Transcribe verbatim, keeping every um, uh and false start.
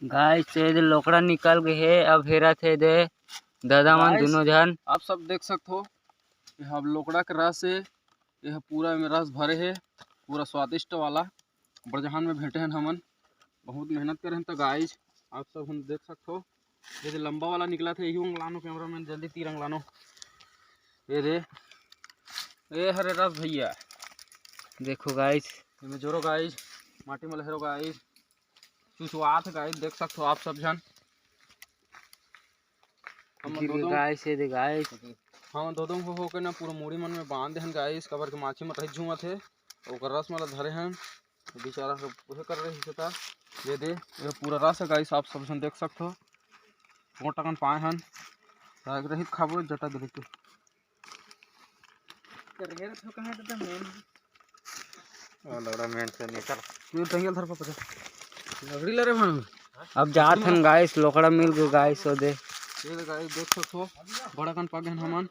गाइस, ये दे लोकड़ा निकल गए हे। अब हेरत हे दे दादा मन दोनों झन। आप सब देख सकत हो, ये अब लोकड़ा के रस हे, ये पूरा में रस भरे हे, पूरा स्वादिष्ट वाला। बड़जहान में भेंटे हन हमन, बहुत मेहनत करे हन। तो गाइस, आप सब हम देख सकत हो, ये दे लंबा वाला निकलत हे, यू अंग लानो cameraman, जल्दी तीर अंग लानो। ये दे, ये हरे रस भैया, देखो गाइस, एमे जोरो गाइस, माटी में लहरो गाइस, चुचवात हे गाइस, देख सकत हो आप सब झन। हम गिर दो गे दो गाइस, ये दे गाइस। हम दो दो हो होके ना पूरा मुड़ी मन में बांध देहन गाइस, काबर के माछी मन रही झूमत हे, ओकर रस मन ला धरे हन। बेचारा सब उहे कर रही से ता। ये दे, ये पूरा रस हे गाइस, आप सब झन देख सकत हो। मोटा कन पाए हन, राग रही खाबो जटा दे के। कर रे तो कहाँ दादा मेन? ओ लौड़ा मेन से निकल। तू टंगल धर पापा। लकड़ी ला रे भानु। अब जात हन गाइस, लोकड़ा मिल गए गाइस, ओ दे। ये ले गाइस, देख सकत हो, बड़ा कन पागे हन हमन।